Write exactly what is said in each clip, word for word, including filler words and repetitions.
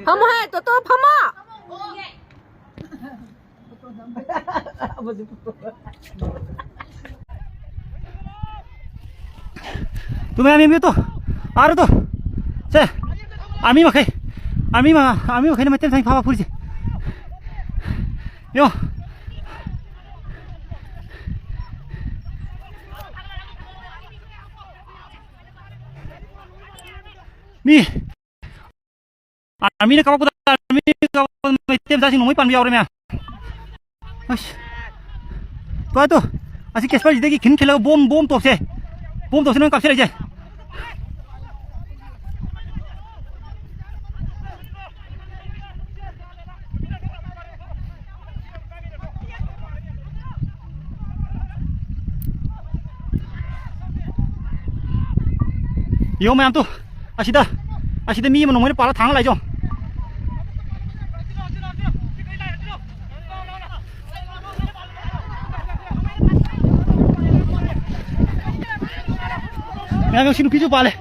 ꯐꯝꯃꯣꯍꯦ, ꯇꯣꯇꯣ, ꯐꯝꯃꯣ꯫ ꯇꯨ ꯃꯌꯥꯝ ꯌꯦꯡꯕꯤꯌꯨ ꯇꯨ꯫ ꯑꯥꯔꯣ ꯇꯨ꯫ ꯁꯦ꯫ ꯑꯥꯔꯃꯤ ꯃꯈꯩ꯫ ꯑꯥꯔꯃꯤ ꯃ-, ꯑꯥꯔꯃꯤ ꯃꯈꯩꯅ ꯃꯩꯇꯩ ꯃꯆꯥ ꯐꯥꯕ ꯐꯨꯔꯤꯁꯦ꯫ ꯌꯣ꯫ ꯃꯤ ꯑꯥꯔꯃꯤꯅ ꯀꯥꯞꯄꯛꯄꯗ, ꯑꯥꯔꯃꯤꯅ ꯀꯥꯞꯄꯛꯄꯗ ꯃꯩꯇꯩ ꯃꯆꯥꯁꯤꯡ ꯅꯣꯡꯃꯩ ꯄꯥꯟꯕ ꯌꯥꯎꯔꯦ ꯃꯌꯥꯝ꯫ ꯑꯁ꯫ ꯇꯣ, ꯇꯣ꯫ ꯑꯁꯤ ꯀꯦꯁꯄꯔꯁꯤꯗꯒꯤ ꯈꯤꯟ ꯈꯤꯜꯂꯒ ꯕꯣꯝ, ꯕꯣꯝ ꯇꯣꯞꯁꯦ꯫ ꯕꯣꯝ ꯇꯣꯞꯁꯦ ꯅꯣꯏ ꯀꯥꯞꯁꯤꯜꯂꯛꯏꯁꯦ꯫ ꯌꯦꯡꯉꯣ ꯃꯌꯥꯝ ꯇꯨ, ꯑꯁꯤꯗ, ꯑꯁꯤꯗ ꯃꯤ ꯑꯃ ꯅꯣꯡꯃꯩꯅ ꯄꯥꯜꯂ ꯊꯥꯡ ꯂꯥꯛꯏꯁꯦ ꯌꯦꯡꯉꯣ꯫ ꯃꯌꯥꯝ ꯌꯦꯡꯉꯣ, ꯁꯤ ꯅꯨꯄꯤꯁꯨ ꯄꯥꯜꯂꯦ꯫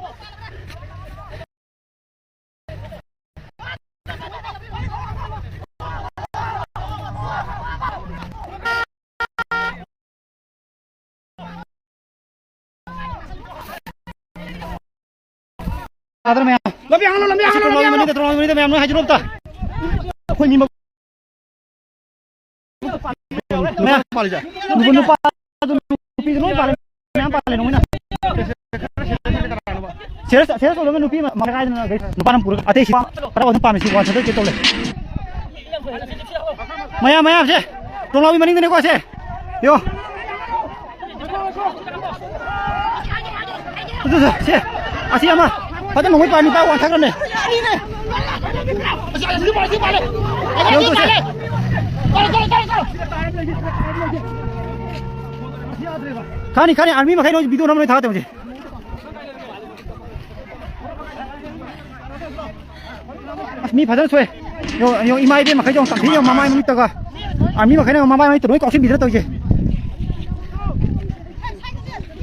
ꯇꯥꯗ꯭ꯔ ꯃꯌꯥꯝ? ꯂꯝꯕꯤ ꯍꯥꯡꯍꯜꯂꯣ, ꯂꯝꯕꯤ ꯑꯁꯤ ꯍꯥꯡꯍꯜꯂꯣ, ꯇ꯭ꯔꯣꯂꯥꯒꯤ ꯂꯝꯕꯤ ꯍꯥꯡꯍꯜꯂꯣ꯫ ꯃꯅꯤꯡꯗ, ꯇ꯭ꯔꯣꯂꯥꯒꯤ ꯃꯅꯤꯡꯗ ꯃꯌꯥꯝ ꯂꯣꯏ ꯍꯥꯏꯖꯤꯜꯂꯣ ꯑꯝꯇ꯫ ꯑꯩꯈꯣꯏ ꯃꯤ ꯃ-, ꯃꯌꯥꯝ ꯄꯥꯜꯂꯤꯁꯦ꯫ ꯅꯨꯄꯥ, ꯅꯨꯄꯥ, ꯅꯨꯄꯤꯁꯨ ꯂꯣꯏ ꯄꯥꯜꯂꯦ꯫ ꯃꯌꯥꯝ ꯄꯥꯜꯂꯦ ꯅꯣꯡꯃꯩꯅ꯫ ꯁꯦꯔꯁ, ꯁꯦꯔꯁ ꯑꯣꯏꯔꯒ ꯅꯨꯄꯤ ꯑꯃ ꯀꯥꯏꯗꯅ ꯅꯨꯄꯥꯅ ꯄꯨꯔꯒ ꯑꯇꯩꯁꯤ ꯈꯔ ꯑꯗꯨꯝ ꯄꯥꯝꯃꯤ ꯁꯤ ꯋꯥꯟ ꯁꯦꯟꯇꯔ ꯀꯦ ꯇꯧ ꯂꯩ꯫ ꯃꯌꯥꯝ, ꯃꯌꯥꯝꯁꯦ ꯇꯣꯡꯂꯥꯎꯕꯤ ꯃꯅꯤꯡꯗꯅꯤꯀꯣ ꯁꯦ꯫ ꯌꯣ꯫ ꯑꯗꯨ ꯁꯦ, ꯁꯦ꯫ ꯑꯁꯤ ꯑꯃ ꯐꯖꯅ ꯅꯣꯡꯃꯩ ꯄꯥꯏ ꯅꯨꯄꯥ ꯋꯥꯟꯊꯈ꯭ꯔꯕꯅꯦ꯫ ꯌꯣ, ꯇꯨ ꯁꯦ꯫ ꯈꯥꯅꯤ, ꯈꯥꯅꯤ, ꯑꯥꯔꯃꯤ ꯃꯈꯩꯅ ꯍꯧꯖꯤꯛ ꯚꯤꯗꯤꯑꯣ ꯅꯝꯕ ꯂꯣꯏ ꯊꯥꯒꯠꯇꯦ ꯍꯧꯖꯤꯛ꯫ ꯑꯁ, ꯃꯤ ꯐꯖꯅ ꯁꯣꯛꯑꯦ꯫ ꯌꯦꯡꯉꯣ, ꯌꯦꯡꯉꯣ, ꯏꯃꯥ ꯏꯕꯦꯟ ꯃꯈꯩ ꯌꯦꯡꯉꯣ, ꯇꯝꯊꯤ ꯌꯦꯡꯉꯣ, ꯃꯃꯥꯏ ꯃꯃꯤꯠꯇꯒ꯫ ꯑꯥꯔꯃꯤ ꯃꯈꯩꯅ ꯃꯃꯥꯏ ꯃꯃꯤꯠꯇ ꯂꯣꯏ ꯀꯥꯎꯁꯤꯟꯕꯤꯗꯅ ꯇꯧꯔꯤꯁꯦ꯫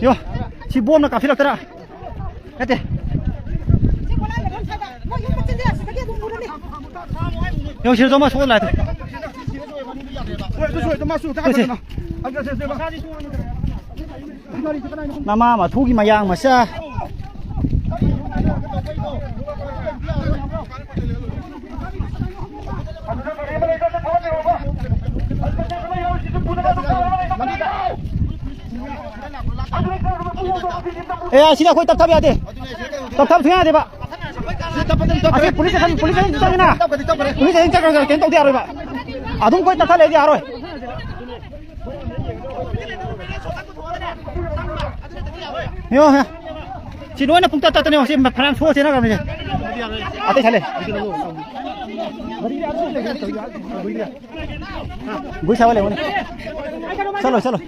ꯌꯦꯡꯉꯣ, ꯁꯤ ꯕꯣꯝꯅ ꯀꯥꯞꯁꯤꯜꯂꯛꯇꯅ꯫ ꯅꯠꯇꯦ꯫ ꯌꯦꯡꯉꯨ, ꯁꯤꯗꯁꯨ ꯑꯃ ꯁꯣꯛꯑ ꯂꯥꯛꯑꯦ꯫ ꯅꯃꯥ ꯃꯊꯨꯒꯤ ꯃꯌꯥꯡ ꯃꯆꯥ꯫ ꯑꯦ, ꯑꯁꯤꯗ ꯑꯩꯈꯣꯏ ꯇꯞꯊꯕ ꯌꯥꯗꯦ꯫ ꯇꯞꯊꯕ ꯁꯨꯡꯌꯥ ꯌꯥꯗꯦꯕ꯫ ꯑꯁꯤ ꯄꯨꯂꯤꯁ ꯁ꯭ꯇꯦꯁꯟ, ꯄꯨꯂꯤꯁ ꯁ꯭ꯇꯦꯁꯟ ꯆꯪꯉꯤꯅ꯫ ꯄꯨꯂꯤꯁ ꯁ꯭ꯇꯦꯁꯟ ꯆꯠꯈ꯭ꯔꯒ ꯀꯩꯅꯣ ꯇꯧꯗ ꯌꯥꯔꯣꯏꯕ꯫ ꯑꯗꯨꯝ ꯀꯣꯏ ꯇꯞꯊ ꯂꯩꯗꯤ ꯌꯥꯔꯣꯏ꯫ ꯌꯦꯡꯉꯣ, ꯌꯦꯡꯉꯣ꯫ ꯁꯤ ꯂꯣꯏꯅ ꯄꯨꯡꯇꯠ ꯇꯠꯇꯅꯦ꯫ ꯁꯤ ꯐꯅꯌꯥꯝ ꯁꯣꯛꯑ ꯆꯦꯟꯅꯈ꯭ꯔꯕꯅꯤ꯫ ꯑꯇꯩ ꯁꯥꯂꯦ꯫ ꯒꯨꯏ ꯁꯥꯕ ꯂꯩꯕꯅꯦ꯫ ꯆꯠꯂꯣ, ꯆꯠꯂꯣ꯫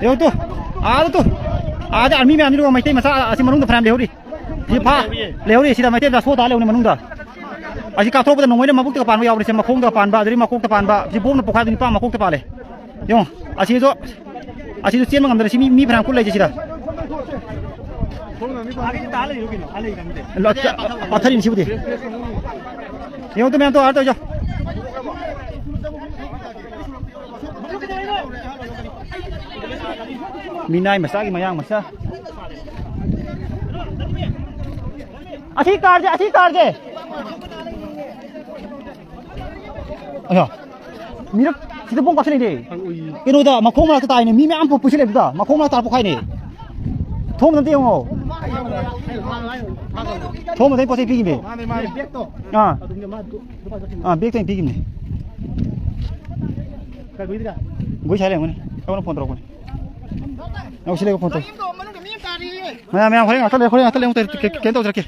ꯌꯦꯡꯉꯨ ꯇꯨ꯫ ꯑꯥꯗ ꯇꯨ꯫ ꯑꯥꯗ ꯑꯥꯔꯃꯤ ꯃꯌꯥꯝꯁꯤꯅ ꯃꯩꯇꯩ ꯃꯆꯥ ꯑꯁꯤ ꯃꯅꯨꯡꯗ ꯐꯅꯌꯥꯝ ꯂꯩꯍꯧꯔꯤ꯫ ꯁꯤ ꯐꯥ-, ꯂꯩꯍꯧꯔꯤ, ꯁꯤꯗ ꯃꯩꯇꯩ ꯃꯆꯥ ꯁꯣ ꯇꯥ ꯂꯩꯍꯧꯔꯤ ꯃꯅꯨꯡꯗ꯫ ꯑꯁꯤ ꯀꯥꯞꯊꯣꯛꯄꯗ ꯅꯣꯡꯃꯩꯅ ꯃꯕꯨꯛꯇꯒ ꯄꯥꯟꯕ ꯌꯥꯎꯕꯅꯦ, ꯁꯦ ꯃꯈꯣꯡꯗꯒ ꯄꯥꯟꯕ, ꯑꯗꯨꯗꯒꯤ ꯃꯀꯣꯛꯇ ꯄꯥꯟꯕ, ꯁꯤ ꯕꯣꯝꯅ ꯄꯣꯛꯈꯥꯏꯕꯗ ꯅꯤꯄꯥ ꯃꯀꯣꯛꯇ ꯄꯥꯜꯂꯦ꯫ ꯌꯦꯡꯉꯣ, ꯑꯁꯤꯁꯨ, ꯑꯁꯤꯁꯨ ꯆꯦꯟꯕ ꯉꯝꯗꯅ ꯁꯤ ꯃꯤ, ꯃꯤ ꯐꯅꯌꯥꯝ ꯀꯨꯜ ꯂꯩꯁꯦ ꯁꯤꯗ꯫ ꯂ-, ꯄꯥꯊꯔꯤꯅꯤ ꯁꯤꯕꯨꯗꯤ꯫ ꯌꯦꯡꯉꯣ ꯇꯨ ꯃꯌꯥꯝ ꯇꯣ, ꯑꯥ ꯇꯧ, ꯌꯦꯡꯉꯣ꯫ ꯃꯤꯅꯥꯏ ꯃꯆꯥꯒꯤ ꯃꯌꯥꯡ ꯃꯆꯥ꯫ ꯑꯁꯤ ꯀꯥꯔꯁꯦ, ꯑꯁꯤ ꯀꯥꯔꯁꯦ꯫ ꯑꯌꯥ꯫ ꯃꯤꯔꯛ ꯁꯤꯗ ꯕꯣꯝ ꯀꯥꯞꯁꯤꯜꯂꯛꯏꯅꯦ꯫ ꯀꯩꯅꯣꯗ, ꯃꯈꯣꯡ ꯃꯔꯛꯇ ꯇꯥꯏꯅꯦ꯫ ꯃꯤ ꯃꯌꯥꯝ ꯄꯨ-, ꯄꯨꯁꯤꯜꯂꯛꯑꯦ ꯑꯗꯨꯗ꯫ ꯃꯈꯣꯡ ꯃꯔꯛꯇ ꯇꯥꯔꯛꯄ ꯈꯥꯏꯅꯦ꯫ ꯊꯣꯡ ꯑꯝꯇ ꯌꯦꯡꯉꯣ꯫ ꯊꯣꯡ ꯑꯝꯇ ꯄꯣꯠ ꯆꯩ ꯄꯤꯈꯤꯕꯅꯦ꯫ ꯃꯥꯅꯦ, ꯃꯥꯅꯦ꯫ ꯕꯦꯛꯇꯣ꯫ ꯑꯥ꯫ ꯑꯗꯨꯝꯅ ꯃꯥ ꯂꯨꯄꯥ ꯆꯠꯈꯤꯕꯅꯦ꯫ ꯑꯥ, ꯕꯦꯛꯇ ꯑꯣꯏꯅ ꯄꯤꯈꯤꯕꯅꯦ꯫ ꯀꯥꯏ ꯀꯨꯏꯗ꯭ꯔꯥ? ꯒꯨꯏ ꯁꯥꯏ ꯂꯩꯔꯝꯒꯅꯤ꯫ ꯑꯩꯉꯣꯟꯗ ꯐꯣꯟ ꯇꯧꯔꯛꯄꯅꯦ꯫ ꯑꯧ, ꯁꯤ ꯂꯩꯕ ꯐꯣꯟ ꯇꯧꯔꯛꯑꯣ꯫ ꯃꯌꯥꯝ, ꯃꯌꯥꯝ, ꯍꯣꯔꯦꯟ ꯉꯥꯛꯇ ꯂꯩ, ꯍꯣꯔꯦꯟ ꯉꯥꯛꯇ ꯂꯩ, ꯑꯃꯨꯛ ꯀꯩ-, ꯀꯩ-, ꯀꯩꯅꯣ ꯇꯧꯖꯔꯛꯀꯦ꯫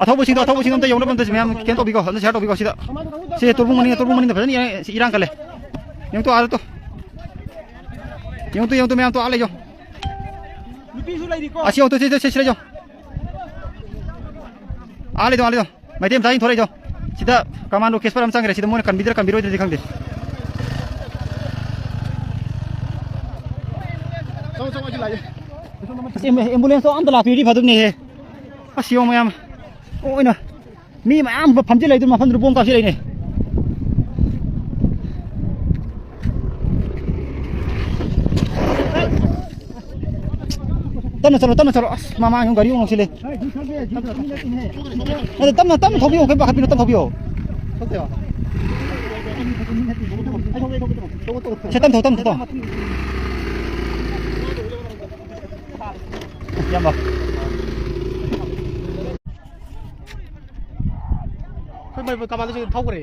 ꯑꯊꯧꯕꯁꯤꯡꯗꯣ, ꯑꯊꯧꯕꯁꯤꯡꯗꯣ ꯑꯝꯇ ꯌꯧꯅꯕ ꯑꯝꯇ ꯃꯌꯥꯝ ꯀꯩꯅꯣ ꯇꯧꯕꯤꯀꯣ, ꯑꯝꯇ share ꯇꯧꯕꯤꯀꯣ ꯁꯤꯗ꯫ ꯁꯤ ꯇꯣꯔꯕꯨꯡ ꯃꯅꯤꯡ, ꯇꯣꯔꯕꯨꯡ ꯃꯅꯤꯡꯗ ꯐꯖꯅ ꯌꯦꯡꯉꯦ, ꯁꯤ ꯏꯔꯥꯡ ꯀꯜꯂꯦ꯫ ꯌꯦꯡꯉꯨ ꯇꯨ, ꯑꯥꯗ ꯇꯨ꯫ ꯌꯦꯡꯉꯨ ꯇꯨ, ꯌꯦꯡꯉꯨ ꯇꯨ, ꯃꯌꯥꯝ ꯇꯨ, ꯑꯥ ꯂꯩꯌꯣ꯫ ꯅꯨꯄꯤꯁꯨ ꯂꯩꯔꯤꯀꯣ꯫ ꯑꯁꯤ ꯌꯦꯡꯉꯨ ꯇꯨ, ꯁꯤ, ꯁꯤ, ꯁꯤ, ꯁꯤ ꯂꯩꯌꯣ꯫ ꯑꯥ ꯂꯩꯗꯣ, ꯑꯥ ꯂꯩꯗꯣ꯫ ꯃꯩꯇꯩ ꯃꯆꯥꯁꯤꯡ ꯊꯣꯛꯂꯛꯏꯗꯣ꯫ ꯁꯤꯗ ꯀꯃꯥꯟꯗꯣ ꯀꯦꯁꯄꯔ ꯑꯃ ꯆꯪꯈ꯭ꯔꯦ꯫ ꯁꯤꯗ ꯃꯣꯏꯅ ꯀꯟꯕꯤꯗ꯭ꯔꯥ ꯀꯟꯕꯤꯔꯣꯏꯗ꯭ꯔꯗꯤ ꯈꯪꯗꯦ꯫ ꯆꯪꯉꯣ, ꯆꯪꯉꯣ, ꯑꯩꯁꯨ ꯂꯥꯛꯑꯦ꯫ ꯑꯦꯝ-, ꯑꯦꯝꯕꯨꯂꯦꯟꯁꯇꯣ ꯑꯝꯇ ꯂꯥꯛꯄꯤꯔꯗꯤ ꯐꯗꯧꯅꯤꯍꯦ꯫ ꯑꯁ, ꯌꯦꯡꯉꯣ ꯃꯌꯥꯝ꯫ ꯑꯣꯏꯅ ꯃꯤ ꯃꯌꯥꯝ ꯐꯝꯖꯤꯜ ꯂꯩꯗꯨꯅ ꯃꯐꯝꯗꯨꯗ ꯕꯣꯝ ꯀꯥꯞꯁꯤꯜ ꯂꯩꯅꯦ꯫ ꯇꯞꯅ ꯆꯠꯂꯣ, ꯇꯞꯅ ꯆꯠꯂꯣ꯫ ꯑꯁ, ꯃꯃꯥꯡ ꯒꯥꯔꯤ ꯑꯃꯨꯛ ꯉꯧꯁꯤꯜꯂꯦ꯫ ꯅꯠꯇꯦ, ꯇꯞꯅ, ꯇꯞꯅ ꯊꯧꯕꯤꯌꯣ, ꯀꯩꯝ ꯄꯥꯈꯠꯄꯤꯅꯣ, ꯇꯞꯅ ꯊꯧꯕꯤꯌꯣ꯫ ꯁꯦ, ꯇꯞꯅ ꯊꯧ, ꯇꯞꯅ ꯊꯧ, ꯇꯞꯅ꯫ ꯏꯌꯥꯝꯕ꯫ ꯑꯩꯈꯣꯏ ꯃꯅꯤꯄꯨꯔ ꯀꯃꯥꯟꯗꯣꯁꯤꯡ ꯊꯧꯈ꯭ꯔꯦ꯫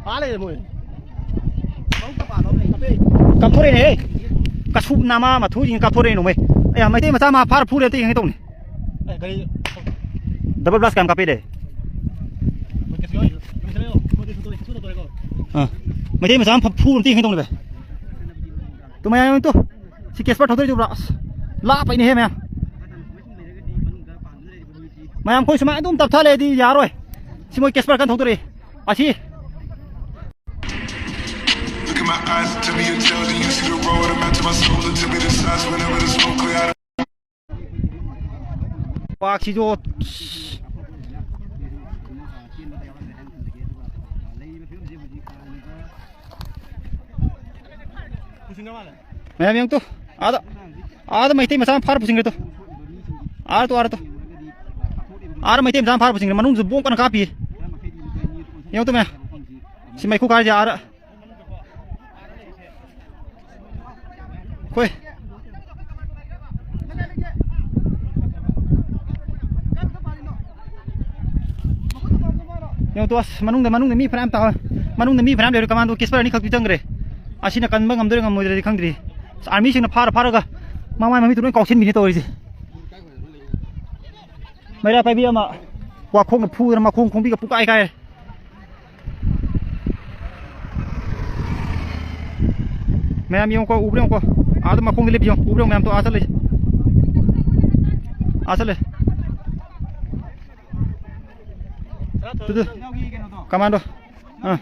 ꯑꯥ ꯂꯩꯔꯦ ꯃꯣꯏ꯫ ꯀꯥꯞꯊꯣꯔꯛꯏꯅꯦꯍꯦ꯫ ꯀꯁꯨꯞ ꯅꯥꯃ ꯃꯊꯨꯁꯤꯡ ꯀꯥꯞꯊꯣꯔꯛꯏꯅꯣ ꯃꯣꯏ꯫ ꯑꯦ, ꯃꯩꯇꯩ ꯃꯆꯥ ꯑꯃ ꯐꯥꯔ ꯐꯨꯔꯦ ꯑꯝꯇ ꯌꯦꯡꯒꯦ ꯇꯧꯅꯤ꯫ ꯑꯦ, ꯒꯥꯔꯤ꯫ ꯗꯕꯜ ꯕ꯭ꯂꯥꯁ ꯀꯌꯥꯝ ꯀꯥꯞꯄꯤꯔꯦ? ꯑꯥ, ꯃꯩꯇꯩ ꯃꯆꯥ ꯑꯃ ꯐꯨ ꯑꯝꯇ ꯌꯦꯡꯒꯦ ꯇꯧꯅꯤ ꯚꯥꯏ꯫ ꯇꯨ ꯃꯌꯥꯝ ꯇꯨ꯫ ꯁꯤ ꯀꯦꯁꯄꯔ ꯊꯧꯗꯣꯔꯛꯏꯗꯨ ꯎꯕ꯭ꯔꯥ? ꯑꯁ, ꯂꯥꯞꯄꯩꯅꯦꯍꯦ ꯃꯌꯥꯝ꯫ ꯃꯌꯥꯝ ꯑꯩꯈꯣꯏ ꯁꯨꯃꯥꯏꯅ ꯑꯗꯨꯝ ꯇꯞꯊꯥ ꯂꯩꯔꯗꯤ ꯌꯥꯔꯣꯏ꯫ ꯁꯤ ꯃꯣꯏ ꯀꯦꯁꯄꯔ ꯀꯟꯅ ꯊꯧꯗꯣꯔꯛꯏ꯫ ꯑꯁꯤ꯫ Look in my eyes and tell me you're jealous. You see the road, I'm out to my soul. And tell me the signs whenever the smoke clear out. ꯄꯥꯛꯁꯤꯁꯨ꯫ ꯃꯌꯥꯝ ꯌꯦꯡꯉꯨ ꯇꯨ꯫ ꯑꯥꯗ, ꯑꯥꯗ ꯃꯩꯇꯩ ꯃꯆꯥ ꯑꯃ ꯐꯥꯔ ꯄꯨꯁꯤꯟꯈ꯭ꯔꯦ ꯇꯨ꯫ ꯑꯥꯗ ꯇꯨ, ꯑꯥꯗ two. ꯑꯥꯗ ꯃꯩꯇꯩ ꯃꯆꯥ ꯑꯃ ꯐꯥꯔ ꯄꯨꯁꯤꯟꯈ꯭ꯔꯦ꯫ ꯃꯅꯨꯡꯁꯨ ꯕꯣꯝ ꯀꯟꯅ ꯀꯥꯞꯄꯤ꯫ ꯌꯦꯡꯉꯨ ꯇꯨ ꯃꯌꯥꯝ꯫ ꯁꯤ ꯃꯩꯈꯨ ꯀꯥꯔꯤꯁꯦ ꯑꯥꯗ꯫ ꯍꯣꯏ꯫ ꯌꯦꯡꯉꯨ ꯇꯨ, ꯑꯁ, ꯃꯅꯨꯡꯗ, ꯃꯅꯨꯡꯗ ꯃꯤ ꯐꯅꯌꯥꯝ ꯇꯥꯍꯧꯋꯦ꯫ ꯃꯅꯨꯡꯗ ꯃꯤ ꯐꯅꯌꯥꯝ ꯂꯩꯔꯦ꯫ ꯀꯃꯥꯟꯗꯣ ꯀꯦꯁꯄꯔ ꯑꯅꯤꯈꯛꯇꯤ ꯆꯪꯈ꯭ꯔꯦ꯫ ꯑꯁꯤꯅ ꯀꯟꯕ ꯉꯝꯗꯣꯏꯔꯥ ꯉꯝꯃꯣꯏꯗꯣꯏꯔꯗꯤ ꯈꯪꯗ꯭ꯔꯤ꯫ ꯑꯁ, ꯑꯥꯔꯃꯤꯁꯤꯡꯅ ꯐꯥꯔ ꯐꯥꯔꯒ ꯃꯃꯥꯏ ꯃꯃꯤꯠꯇꯨ ꯂꯣꯏ ꯀꯥꯎꯁꯤꯟꯕꯤꯅꯦ ꯇꯧꯔꯤꯁꯦ꯫ ꯃꯩꯔꯥ ꯄꯥꯏꯕꯤ ꯑꯃ ꯋꯥꯈꯣꯡꯅ ꯐꯨꯗꯅ ꯃꯈꯣꯡ ꯈꯣꯡꯕꯤꯒ ꯄꯨꯡꯀꯥꯏ ꯀꯥꯏꯔꯦ꯫ ꯃꯌꯥꯝ ꯌꯦꯡꯉꯨꯀꯣ, ꯎꯕ꯭ꯔꯥ ꯌꯦꯡꯉꯨꯀꯣ꯫ ꯑꯥꯗ ꯃꯈꯣꯡꯗ ꯂꯦꯞꯄꯤ ꯌꯦꯡꯉꯨ, ꯎꯕ꯭ꯔꯥ ꯌꯦꯡꯉꯨ ꯃꯌꯥꯝꯗꯣ, ꯑꯥ ꯆꯠꯂꯦ꯫ ꯑꯥ ꯆꯠꯂꯦ꯫ Two, two. ꯀꯃꯥꯟꯗꯣ꯫ ꯑꯥ꯫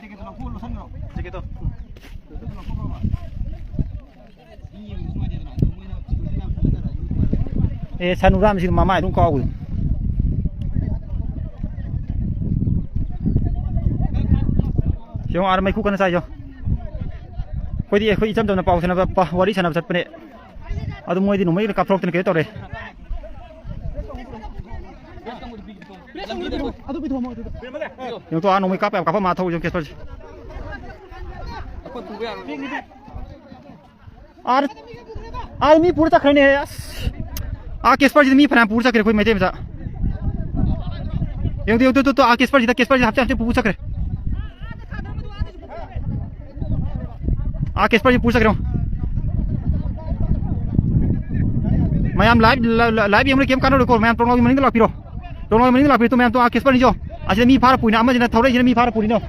ꯑꯦ, ꯁꯟ ꯍꯨꯔꯥꯟꯕꯁꯤ ꯃꯃꯥꯏ ꯑꯗꯨꯝ ꯀꯥꯎꯕꯗꯣ꯫ ꯌꯦꯡꯉꯣ, ꯑꯥꯗ ꯃꯩꯈꯨ ꯀꯟꯅ ꯆꯥꯏ, ꯌꯦꯡꯉꯣ꯫ ꯑꯩꯈꯣꯏꯗꯤ, ꯑꯩꯈꯣꯏ ꯏꯆꯝ ꯆꯝꯅ ꯄꯥꯎ ꯁꯥꯟꯅꯕ, ꯄ-, ꯋꯥꯔꯤ ꯁꯥꯟꯅꯕ ꯆꯠꯄꯅꯦ꯫ ꯑꯗꯨ ꯃꯣꯏꯗꯤ ꯅꯣꯡꯃꯩ ꯀꯥꯞꯊꯣꯔꯛꯇꯅ ꯀꯩꯅꯣ ꯇꯧꯔꯦ꯫ ꯌꯦꯡꯉꯣ ꯇꯣ, ꯑꯥ ꯅꯣꯡꯃꯩ ꯀꯥꯞꯄ ꯌꯥꯕ ꯀꯥꯞꯄ ꯃꯥ ꯊꯧ, ꯌꯦꯡꯉꯣ ꯀꯦꯁꯄꯔꯁꯦ꯫ ꯑꯥ, ꯑꯥ, ꯃꯤ ꯄꯨꯔ ꯆꯠꯈ꯭ꯔꯦꯅꯦ, ꯑꯁ꯫ ꯑꯥ, ꯀꯦꯁꯄꯔꯁꯤꯗꯤ ꯃꯤ ꯐꯅꯌꯥꯝ ꯄꯨꯔ ꯆꯠꯈ꯭ꯔꯦ, ꯑꯩꯈꯣꯏ ꯃꯩꯇꯩ ꯃꯆꯥ꯫ ꯌꯦꯡꯉꯨ, ꯌꯦꯡꯉꯨ, ꯇꯨ, ꯇꯨ, ꯇꯨ, ꯑꯥ, ꯀꯦꯁꯄꯔꯁꯤꯗ, ꯀꯦꯁꯄꯔꯁꯤꯗ ꯍꯥꯞꯆꯤꯟ, ꯍꯥꯞꯆꯤꯟ ꯄꯨ, ꯄꯨ ꯆꯠꯈ꯭ꯔꯦ꯫ ꯑꯥ, ꯀꯦꯁꯄꯔꯁꯤ ꯄꯨ ꯆꯠꯈ꯭ꯔꯦ꯫ ꯃꯌꯥꯝ ꯂꯥꯏꯚ, ꯂ-, ꯂ-, ꯂꯥꯏꯚ ꯌꯦꯡꯕꯗ ꯀꯩꯝ ꯀꯥꯟꯅꯔꯣꯏꯀꯣ, ꯃꯌꯥꯝ ꯇꯣꯡꯂꯥꯎꯒꯤ ꯃꯅꯤꯡꯗ ꯂꯥꯛꯄꯤꯔꯣ꯫ ꯇꯣꯡꯂꯥꯎꯒꯤ ꯃꯅꯤꯡꯗ ꯂꯥꯛꯄꯤꯔꯣ, ꯇꯨ ꯃꯌꯥꯝ ꯇꯣ, ꯑꯥ, ꯀꯦꯁꯄꯔꯅꯤꯁꯨ꯫ ꯑꯁꯤꯗ ꯃꯤ ꯐꯥꯔ ꯄꯨꯏꯅ, ꯑꯃꯁꯤꯅ ꯊꯧꯔꯛꯏꯁꯤꯅ ꯃꯤ ꯐꯥꯔ ꯄꯨꯔꯤꯅꯣ꯫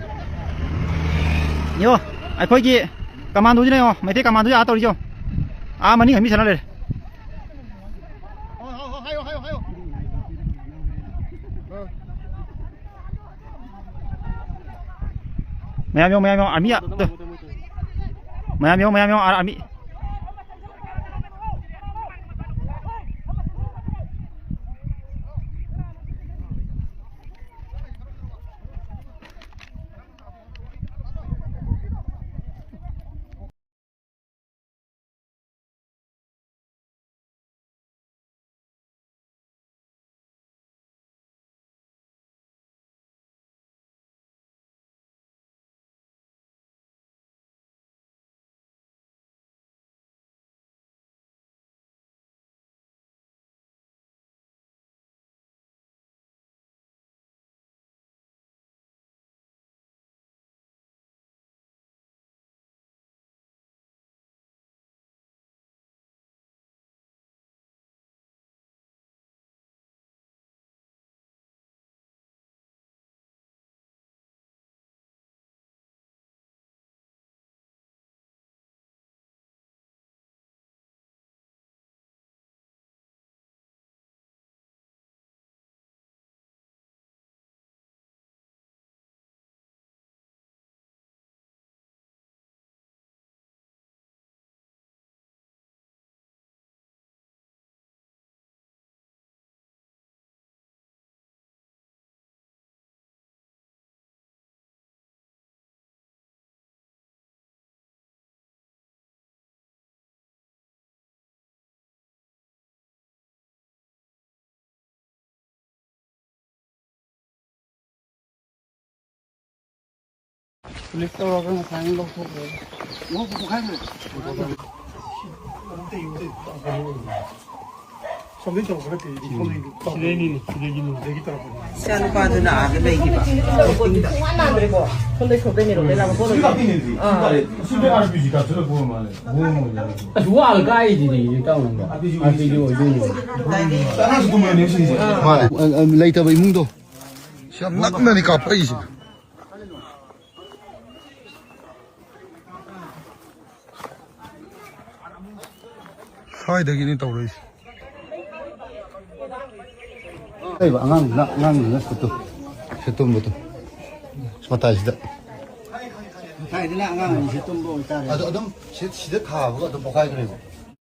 ꯌꯣ, ꯑꯩꯈꯣꯏꯒꯤ ꯀꯃꯥꯟꯗꯣꯁꯤꯅ ꯌꯦꯡꯉꯣ, ꯃꯩꯇꯩ ꯀꯃꯥꯟꯗꯣꯁꯤ ꯑꯥ ꯇꯧꯔꯤꯁꯤ ꯌꯦꯡꯉꯣ꯫ ꯑꯥ, ꯃꯅꯤꯡ ꯃꯤ ꯁꯥꯟꯅ ꯂꯩꯔꯦ꯫ ꯃꯌꯥꯝ ꯌꯦꯡꯉꯣ, ꯃꯌꯥꯝ ꯌꯦꯡꯉꯣ, ꯑꯥꯔꯃꯤ ꯑ-, ꯃꯌꯥꯝ ꯌꯦꯡꯉꯣ, ꯃꯌꯥꯝ ꯌꯦꯡꯉꯣ, ꯑꯥꯔ-, ꯑꯥꯔꯃꯤ꯫ ꯄꯨꯂꯤꯁ ꯇꯧꯔꯒ ꯉꯁꯥꯏꯅ ꯂꯧꯊꯣꯛꯈ꯭ꯔꯦ꯫ ꯁꯣꯝꯗꯩ ꯇꯧꯔꯛꯄ ꯅꯠꯇꯦ, ꯁꯣꯝꯗꯩ ꯁꯤꯗꯩꯅꯤꯅꯦ, ꯁꯤꯗꯒꯤꯅꯤ꯫ ꯁꯤꯗꯒꯤ ꯇꯧꯔꯛꯄꯅꯤ꯫ ꯏꯆꯥꯅꯨꯄꯥꯗꯨꯅ ꯑꯥꯗ ꯂꯩꯈꯤꯕ꯫ ꯁꯣꯝꯗꯩ ꯁꯣꯝꯗꯩ ꯃꯤꯔꯣꯗꯩ ꯂꯥꯛꯄ ꯄꯣꯠ ꯑꯣꯏꯕ꯫ ꯑꯥ꯫ ꯑꯁ, ꯋꯥꯜ ꯀꯥꯏꯗꯨꯗꯤ ꯏꯇꯥꯎ ꯅꯪꯕꯣ? ꯑꯥꯔ ꯄꯤ ꯖꯤ ꯑꯣꯏꯗꯣꯏꯅꯤ꯫ ꯃꯥꯅꯦ꯫ ꯑ, ꯑ, ꯂꯩꯇꯕ ꯏꯃꯨꯡꯗꯣ꯫ ꯁꯤ ꯌꯥꯝ ꯅꯛꯅꯅꯤ ꯀꯥꯞꯄꯛꯏꯁꯦ꯫ ꯁ꯭ꯋꯥꯏꯗꯒꯤꯅꯤ ꯇꯧꯔꯛꯏꯁꯦ꯫ ꯂꯩꯕ ꯑꯉꯥꯡꯗꯨꯅ, ꯑꯉꯥꯡꯗꯨꯅ ꯁꯠꯇꯣ, ꯁꯠꯇꯣꯝꯕꯗꯣ꯫ ꯃꯇꯥꯏꯁꯤꯗ꯫ ꯃꯇꯥꯏꯗꯅ ꯑꯉꯥꯡ ꯑꯅꯤꯁꯦ ꯇꯨꯝꯕ ꯑꯣꯏꯇꯥꯔꯦ꯫ ꯑꯗꯣ ꯑꯗꯨꯝ ꯁꯤ-, ꯁꯤꯗ ꯊꯥꯕꯒ ꯑꯗꯨꯝ ꯄꯣꯛꯈꯥꯏꯈ꯭ꯔꯦꯕ꯫